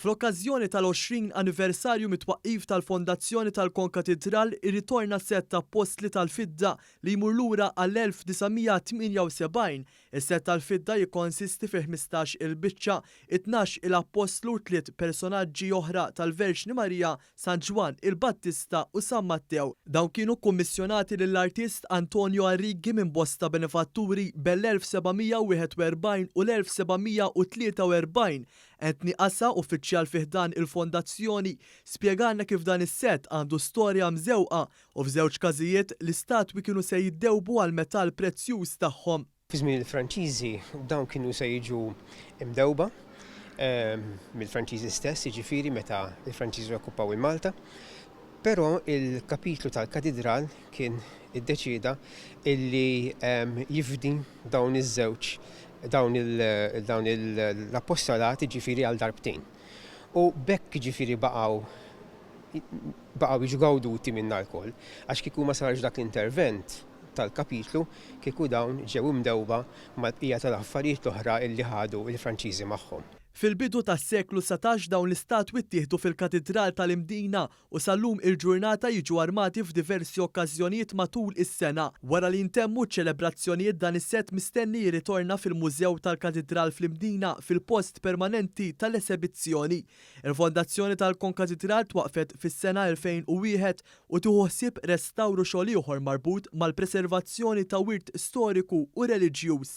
Fl-okkażjoni tal-20 anniversarju mit-twaqqif tal-Fondazzjoni tal-Konkatidral irritorna sett ta' appostli tal-fidda li jmur lura għall-1978. Is-sett tal-fidda jikkonsisti fi 15 il-biċċa, it-tnax il-appostlu u tliet personaġġi oħra tal-Verġni Marija, San Ġwann il-Battista u San Mattew. Dawn kienu kkummissjonati lill-artist Antonio Arrighi minn bosta benefatturi bejn l-1741 u l-1743. Anthony Assa, uffiċjal fi ħdan il-fondazzjoni, spjegalna kif dan is-sett għandu storja mżewqa u f'żewġ każijiet l-istatwi kienu se jiddewbu għall-metall prezzjuż tagħhom. Fi żmien il-Franċiżi dawn kienu se jiġu mdewba mill-Franċiżi stess, jiġifieri meta l-Franċiżi okkupaw il-Malta. Però il-kapitlu tal-katidral kien iddeċieda illi jifdi dawn iż-żewġ dawn dawn l-appostolat jiġifieri għal darbtejn. U b'hekk jiġifieri baqgħu baqgħu jiġu gawduti minna lkoll. Għax kieku ma sarx dak l-intervent tal-kapitlu kieku dawn ġew imdewba mal-bqija tal-affarijiet l-oħra illi ħadu l-Franċiżi magħhom. Fil-bidu tas-seklu 19 dawn l-istatwi ttieħdu fil-Katidral tal-Imdina u sal-lum il-ġurnata jiġu armati f'diversi okkażjonijiet matul is-sena. Wara li jintemmu ċ-ċelebrazzjonijiet dan is-sett mistenni jirritorna fil-Mużew tal-Katidral fl-Imdina fil-post permanenti tal-esebizzjoni. Il-Fondazzjoni tal-Konkatidral twaqqfet fis-sena 2001 u tieħu ħsieb restawr u xogħol ieħor marbut mal-preservazzjoni ta' wirt storiku u reliġjuż.